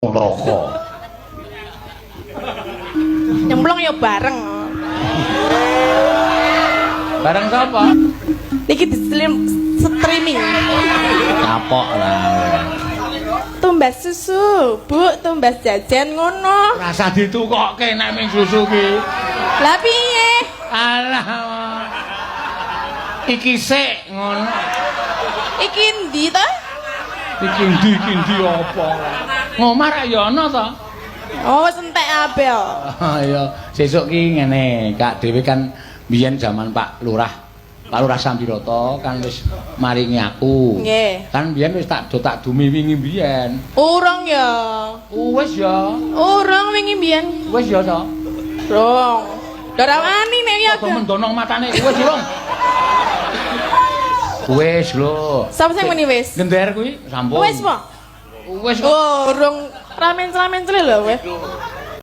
Neraka. Nyemplung ya bareng. Bareng sapa? Niki di streaming. Kapok lah. Tumbas susu, Bu, tumbas jajan ngono. Rasah ditukokke nek ming susu ki. Lah piye? Alah. Iki sik ngono. Iki endi ta? Iki ndi, iki ndi apa? Ngomah ra ya ana to? Oh, wis entek kabeh. Ya, sesuk ki ngene, Kak dhewe kan biyen jaman Pak Lurah. Pak Lurah Sambiroto kan wis maringi aku. Nggih. Kan biyen wis tak do tak dumi wingi biyen. Urung ya. Wis ya. Urung wingi biyen. Wis ya to. Urung. Ora wani nek ya. Apa mendono matane wis urung? Wis lho. Sapa sing muni wis? Gender kuwi sampun. Wis po? Wis kok. Oh, urung ramen-ramen lho kowe.